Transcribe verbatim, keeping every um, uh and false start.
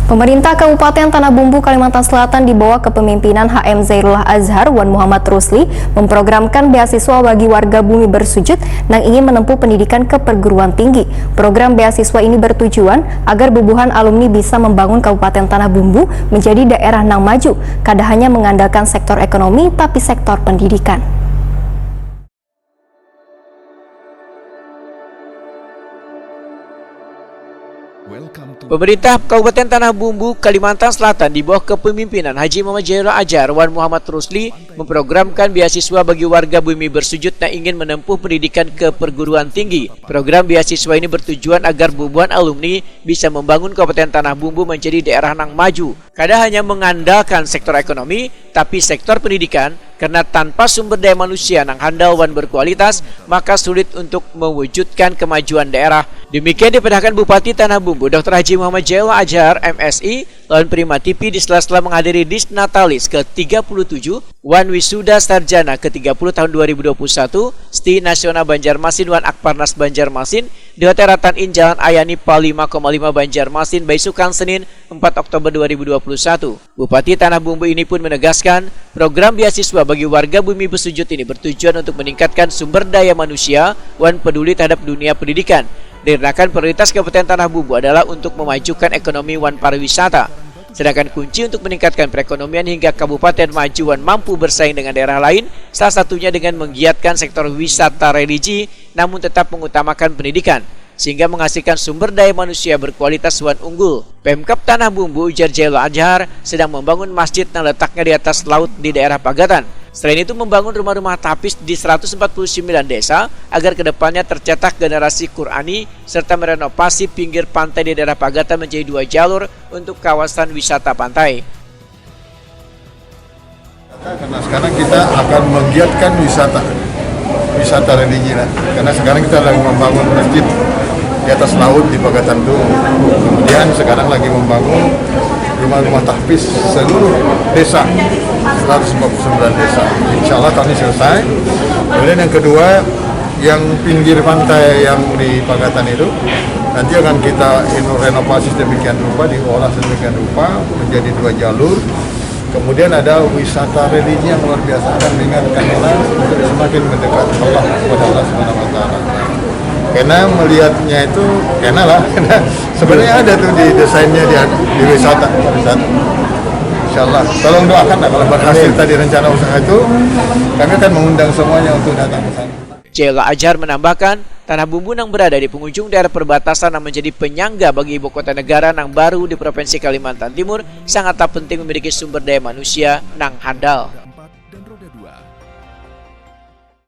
Pemerintah Kabupaten Tanah Bumbu, Kalimantan Selatan di bawah kepemimpinan H M Zairullah Azhar wan Muhammad Rusli memprogramkan beasiswa bagi warga Bumi Bersujud nang ingin menempuh pendidikan ke perguruan tinggi. Program beasiswa ini bertujuan agar bubuhan alumni bisa membangun Kabupaten Tanah Bumbu menjadi daerah nang maju, kada hanya mengandalkan sektor ekonomi tapi sektor pendidikan. Pemerintah Kabupaten Tanah Bumbu, Kalimantan Selatan di bawah kepemimpinan Haji Muhammad Jairul Ajar wan Muhammad Rusli memprogramkan beasiswa bagi warga Bumi Bersujud yang ingin menempuh pendidikan ke perguruan tinggi. Program beasiswa ini bertujuan agar bubuhan alumni bisa membangun Kabupaten Tanah Bumbu menjadi daerah nang maju. Kada hanya mengandalkan sektor ekonomi, tapi sektor pendidikan, karena tanpa sumber daya manusia nang handal wan berkualitas, maka sulit untuk mewujudkan kemajuan daerah. Demikian dipadahkan Bupati Tanah Bumbu, Doktor Haji Muhammad Jairul Ajar, M Si, lawan Prima T V di sela-sela menghadiri Disnatalis ke tiga puluh tujuh wan Wisuda Sarjana ke tiga puluh tahun dua ribu dua puluh satu, Sti Nasional Banjarmasin wan Akparnas Banjarmasin di Hotel Ratan Inn, Jalan Ayani Pa lima koma lima, Banjarmasin, baisukan Senin, empat Oktober dua ribu dua puluh satu. Bupati Tanah Bumbu ini pun menegaskan, program beasiswa bagi warga Bumi Bersujud ini bertujuan untuk meningkatkan sumber daya manusia wan peduli terhadap dunia pendidikan. Dikarenakan prioritas Kabupaten Tanah Bumbu adalah untuk memajukan ekonomi wan pariwisata. Sedangkan kunci untuk meningkatkan perekonomian hingga kabupaten maju wan mampu bersaing dengan daerah lain, salah satunya dengan menggiatkan sektor wisata religi, namun tetap mengutamakan pendidikan, sehingga menghasilkan sumber daya manusia berkualitas wan unggul. Pemkab Tanah Bumbu, ujar Jairul Ajar, sedang membangun masjid yang letaknya di atas laut di daerah Pagatan. Selain itu, membangun rumah-rumah tahfiz di seratus empat puluh sembilan desa agar kedepannya tercetak generasi Qurani serta merenovasi pinggir pantai di daerah Pagatan menjadi dua jalur untuk kawasan wisata pantai. Karena sekarang kita akan menggiatkan wisata, wisata religi lah. Karena sekarang kita lagi membangun masjid di atas laut di Pagatan itu. Kemudian sekarang lagi membangun rumah-rumah tahfiz seluruh desa, seratus empat puluh sembilan desa. Insya Allah tahun ini selesai. Kemudian yang kedua, yang pinggir pantai yang di Pagatan itu nanti akan kita renovasi sedemikian rupa, diolah sedemikian rupa menjadi dua jalur. Kemudian ada wisata religi yang luar biasa akan mengingatkan orang untuk semakin mendekat Allah kepada Allah Subhanahu wa taala. Karena melihatnya itu kena lah. Sebenarnya ada tuh di desainnya di, di wisata pada saat Insya Allah, tolong doakan lah kalau berhasil tadi rencana usaha itu, kami akan mengundang semuanya untuk datang ke sana. Jairul Ajar menambahkan, Tanah Bumbu nang berada di penghujung daerah perbatasan nang menjadi penyangga bagi ibu kota negara nang baru di Provinsi Kalimantan Timur sangatlah penting memiliki sumber daya manusia nang handal.